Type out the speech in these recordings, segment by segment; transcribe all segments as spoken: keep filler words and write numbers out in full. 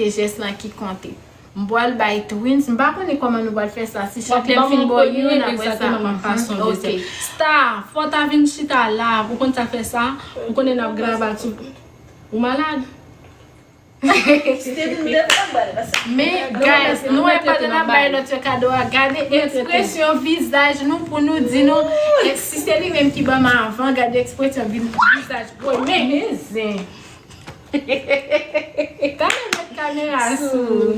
se jès lan ki konte. M pral bay Twins. M pa konnen kòman nou pral fè sa. Si chak lè m fin ba w youn, apre sa, m ap pase yon dezyèm. Star, fò w ta vin chita la. Ou konn sa fè sa? Ou konnen n ap graba tou. Ou malad? Men, guys, nou wè pandan n ap bay lòt yo kado a, gade ekspresyon vizaj nou pou nou di nou, e, si se li menm ki ban m avan, gade ekspresyon vi-, vizaj premye. Men zen. Gade met kamera sou.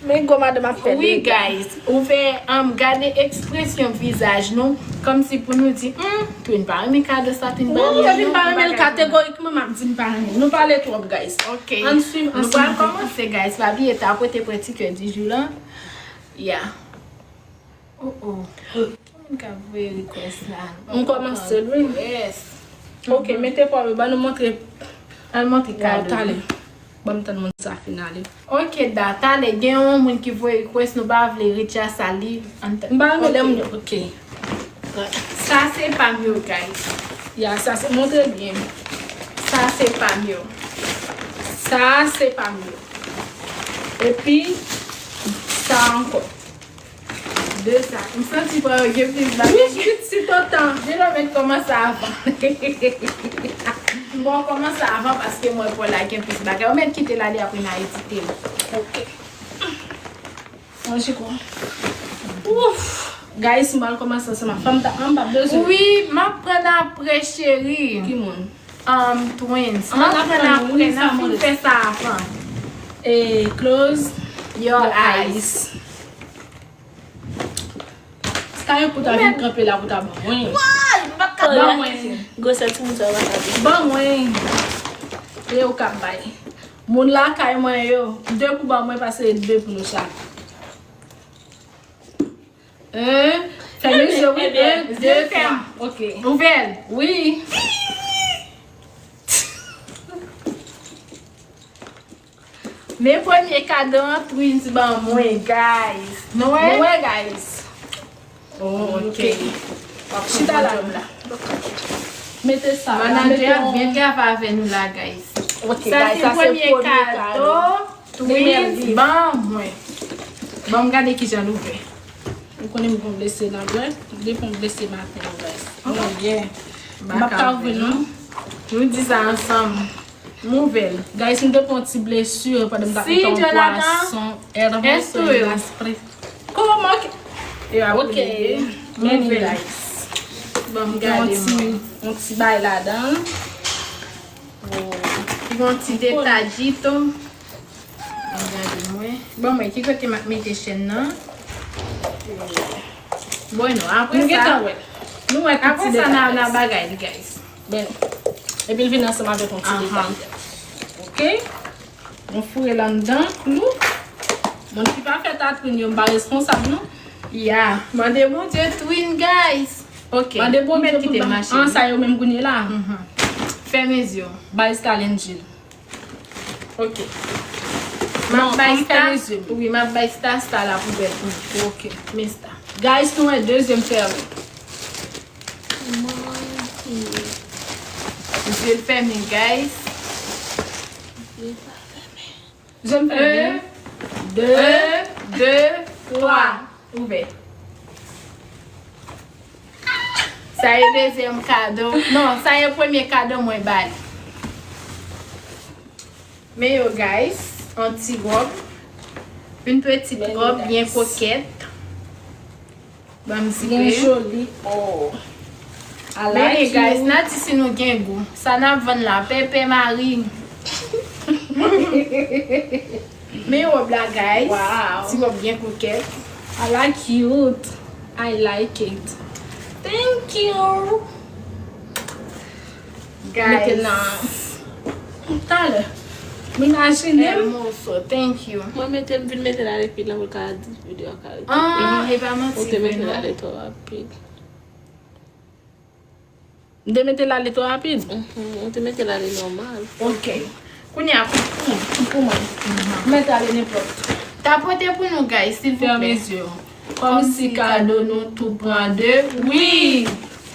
Men gwo madanm ap fè dega. Wi, guys, ou fè, um, gade ekspresyon vizaj nou, kòmsi pou nou di, hmm, Twin pa renmen kado sa Twin ba li an, non, bagay sa. Twin pa renmen l kategorikman, m ap di m pa renmen. Nou pale twòp, guys. Ok. Ann swiv ansanm. Nou pral kòmanse, guys. Pa bliye tapote prè ti kè di jou lan. Yeah. Oh, oh. Moun k ap voye request la. M kòmanse l, wi. Yes. Ok, mete pa w yo, ban nou montre. Al montre kado. Talè. Ban m tann moun sa fin ale. Ok, da, talè, gen yon moun ki voye request, nou pa vle retya sa li. M pa renmen lè moun yo, ok. Sa se pa m yo, guys. Ya, sa se, montre byen. Sa se pa m yo. Sa se pa m yo. Epi, sa ankò. De sa. M santi pa yo gen plis bagay. Wi, pitit otan. Deja mèt kòmanse avan. M bon kòmanse avan paske mwen pa la gen plis bagay. Ou mèt kite l ale apre n a edite l. Ok. Mwen chiko. Ouf. Guys, m pral kòmanse ansanm ak fanm ta an pa bezwen. Wi, m ap pran apre cheri. Ki moun? Um, Twins. M ap pran apre, n ap fin fè sa avan. E close your eyes. Sa yo pou ta vin kanpe la pou ta ban mwen. Woy, m pa ka ban mwen. Gwosè timoun sa yo pa ka di. Ban mwen. E yo k ap bay. Moun lakay mwen yo, de pou ban mwen pase de pou nou chak. Hein? Fèmen zye w, wi. Ebyen, en, de, twa. Ok. Ouvè l. Wi. Men premye kado an Twins ban mwen, guys. Nou wè? Nou wè, guys. Oh, ok. Chita la. Mete sa la. Manadjè ap byen travay avè nou la, guys. Ok, guys, sa se premye kado. Twins ban mwen. Ban m gade kijan nou fè. Ou konnen m gon blese nan dwèt, depi m blese maten an, guys. Mwen byen. M pa ka ouvri l non. Nou di sa ansanm. M ouvè l. Guys, m te pran yon ti blesi pandan m t ap mete yon pwason. Èlve se laspri. Kòman ki. Ok. Men guys. Ban m gade mwen. Yon ti bay ladan. Yon ti detayito. Gade mwen. Bon, mwen, ki kote m ap mete chèn nan? Bon, non, apre sa, nou wè tout ti detay. Apre sa, n a, n a bagay li, guys. Ben, epi l vin ansanm avèk yon ti detay. Ok? Nou foure l anndan, klou. Moun ki pa fè tatwin yo, m pa responsab, non. Ya, mande Bondye twin, guys. Ok. Mande Bondye pou ban an sa yo menm kounye la. Fèmen zye w. Bay Stalin Gil. Ok. M ap bay Star. Wi, m ap bay Star, Star la pou bèl pou mwen. Ok. Men Star. Guys, nou wè dezyèm fèmen. Zye l fèmen, guys. Zye l fèmen. Un, deux, deux, trois. Ouvè. Sa e dezyèm kado. Non, sa e premye kado mwen ba li. Men yo, guys, yon ti wòb. Yon peti wòb byen kokèt. Ban m zipe. Byen joli. Oh. I like you. Men guys, n a di si nou gen gou. Sa n ap vann la, pèpè mari. Men wòb la, guys. Wow. Ti wòb byen kokèt. I like it. I like it. Thank you. Guys. Mete nan talè. M imajine m. Moso, thank you. Mwen mete m vin mete l ale pi lan pou l ka di videyo a ka rete. Ah, e pa manti vre non. Ou te mete l ale twò rapid. M te mete l ale twò rapid? Mhm, ou te mete l ale nòmal. Ok. Kounye a, pou, pou, pou mwen. Mete ale nenpòt. Tapote pou nou, guys, silvouplè. Fèmen zye w. Kòmsi kado nou tou pran de. Wi!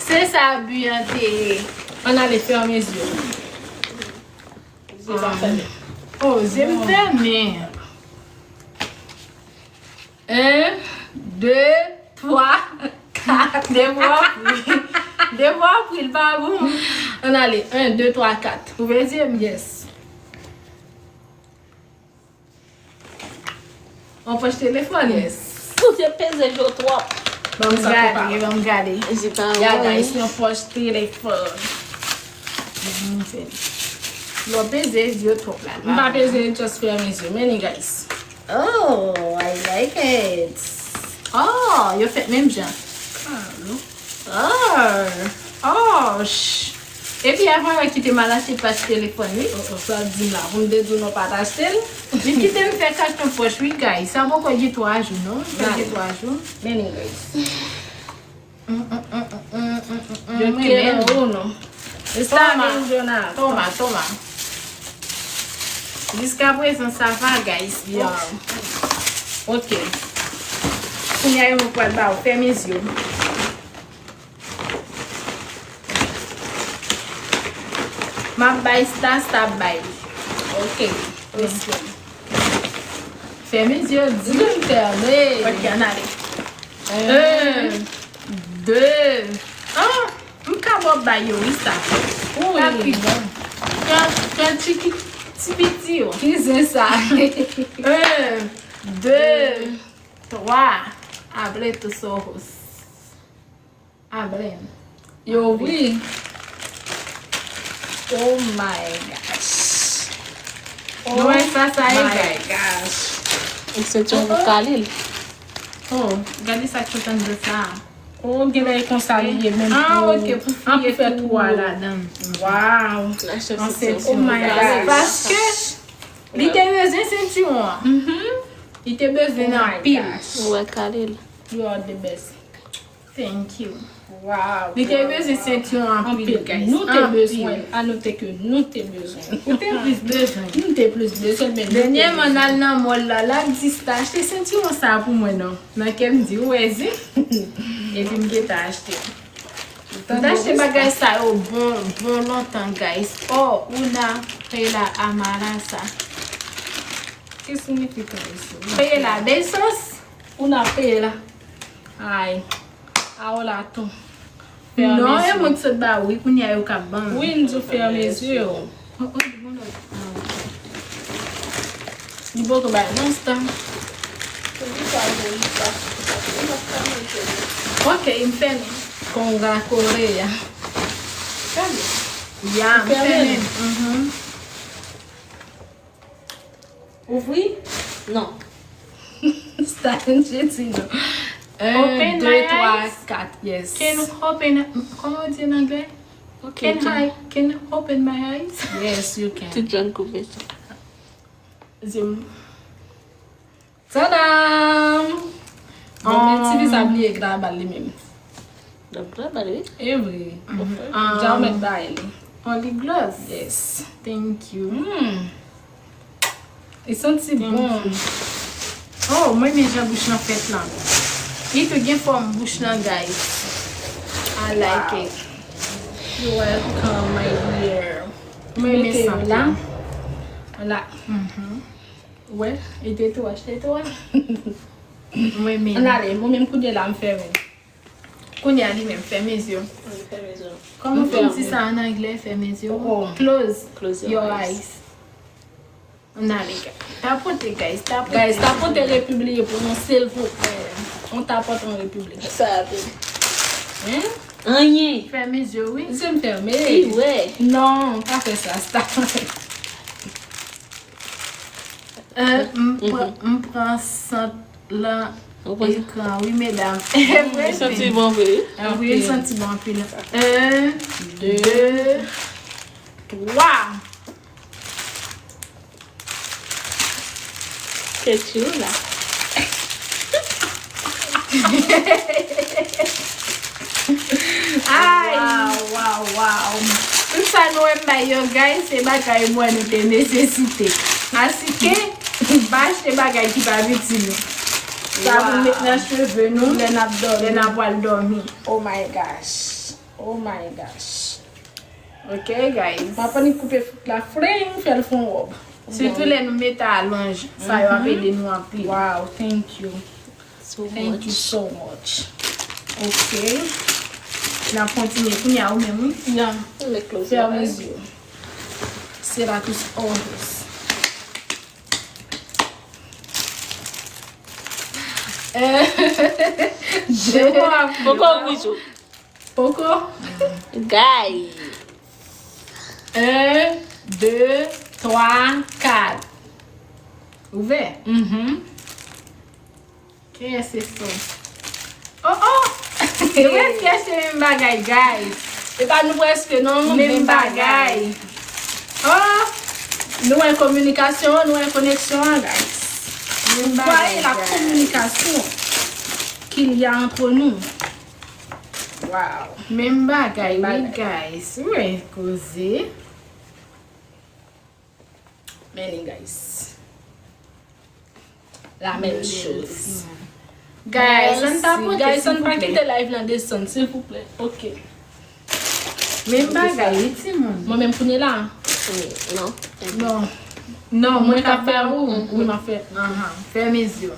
Se sa bi an te ye. Ann ale, fèmen zye w. Zye pa fèmen. Oh, je m fèmen. Un, deux, trois, quatre. Depi w ap ri. Depi w ap ri, l pa bon. Ann ale. Un, deux, trois, quatre. Ouvè je m. Yes. On pòch telefòn? Yes. Ou te peze je w twòp. Ban m gade, ban m gade. Ya, guys, yon pòch telefòn. Lè w peze je w twòp la. M pa peze, just fèmen je m. Men li, guys. Oh, I like it. Oh, yo fèt menm jan. Ah, non. Oh, oh, ch-, epi avan yo kite m al achte pòch telefòn, wi. Oh, oh, sa di m la, pou m te di w non pa t achte l. Li kite m fè kat nan pòch, wi, guys. Sa poko gen twa jou, non? Sa gen twa jou. Men li, guys. Mm, mm, mm, mm, mm, mm, mm, mm. Yo te renmen w, non. Toma, Toma, Toma. Jiska prezan, sa va, guys. Yo. Ok. Kounye a, yo pral ba w. Fèmen je w. M ap bay Sta, Sta ap bay. Ok. Mesye. Fèmen je w, di m fèmen. Ok, ann ale. Un, deux. Ah, m ka ba w bay yo, wi, Sta. Wi. Sa pi bon. Pran, pran ti, ti piti yo. Ki zen sa? Un, deux, trois. Abre tus ojos. Abren. Yo wi. Oh my gosh. Nou wè sa, sa e, guys. Gosh. Ou se yon kalil. Oh, gade sa k sot anndan sa. Oh, gen lè e konsa li ye menm. Ah, ok, pou fè twou a ladan. Wow. Oh my gosh. Paske li te bezwen sentiwon an. Li te bezwen anpil. Ou wè kalil. You are the best. Thank you. Wow. Li te bezwen sentiwon anpil, guys. Nou te bezwen. A note ke nou te bezwen. Ou te plis bezwen. Nou te plis bezwen, men nou te bezwen. Dènyèman, n al nan mall la, l ap di Sta achte sentiwon sa pou mwen, non. Nan kè m di, ou wè, zi. Epi m gentan achte. M t achte bagay sa yo bon, bon lontan, guys. Oh, una pela amarasa. Ki siyifikasyon? Pela besos. Una pela. Ay. Awo la tou. Non, e moun sot ba wi, kounye a yo k ap ban m. Wi, m di w fèmen je w. Oh, oh, li bon lòt. Ah, ok. Li poko bay non, Sta. Ok, m fèmen. Konga Koreya. Fèmen. Ya, m fèmen. Mhm. Ouvri? Non. Sta, je dis non. Un, deux, trois, quatre. Yes. Can open, comment on dit en anglais? Ok, can I, can open my eyes? Yes, you can. Ti John koupe sa. Zim. Tadam! Bon, men ti fi sa bliye graba li menm. L ap graba li, wi. E vre. Deja w mèt bay li. On lip gloss. Yes. Thank you. Hmm. Li santi bon. Oh, mwen renmen jan bouch lan fèt lan. Li tou gen fòm bouch lan, guys. I like it. You're welcome, my dear. Mwen renmen santi la. La. Mhm. Ou wè, e te tou achte tou a. Mwen menm. Ann ale, mwen menm kounye la m fèmen. Kounye a li menm, fèmen je w. Wi, fèmen je w. Kòman pou m di sa an anglè, fèmen je w? Oh, oh. Close your eyes. Ann ale, guys. Tapote, guys, tapote. Guys, tapote repibliye pou nou, silvouplè. On tapote an repiblik. Sa a tou. Hein? Anyen. Fèmen je w, wi. Je m fèmen. Wi, wè. Non, pa fè sa, Sta. Euh, m pran, m pran sant lan ekran, wi, medam. Li santi bon, vre. Wi, li santi bon anpil. Un, deux, trois. Ketchou la. Ay! Waw, waw, waw. Tout sa nou wè m bay yo, guys, se bagay mwen nou te nesesite. Asike, pa achte bagay ki pa itil nou. Sa pou met nan cheve nou lè n ap dòmi, lè n ap pral dòmi. Oh my gosh. Oh my gosh. Ok, guys. M ap annik koupe fouk la, fling, fè l fè yon wòb. Sitou lè nou mete alonj, sa yo ap ede nou anpil. Wow, thank you. Thank you so much. Ok. N ap kontinye kounye a ou menm, wi. Yeah. Fèmen zye w. Será tus ojos. Poko ouvri je w. Poko. Guys. Un, deux, trois, quatre. Ouvè. Mhm. Kiyès se sa? Oh, oh! Se vre, kiyès se menm bagay, guys? E pa nou prèske non, Menm bagay. Oh! Nou wè kominikasyon, nou wè koneksyon an, guys. Vous voyez la communication qu'il y a entre nous. Wow. Menm bagay, wi, guys. Wi, koze. Many guys. La menm choz. Guys, San tapote, guys, san pa silvouplè. Kite live lan desann, silvouplè. Ok. Menm bagay, wi, timoun. Mwen menm kounye la. Non. Non. Non, mwen ka fè ou. Wi, m ap fè. Ahan, fèmen zye w.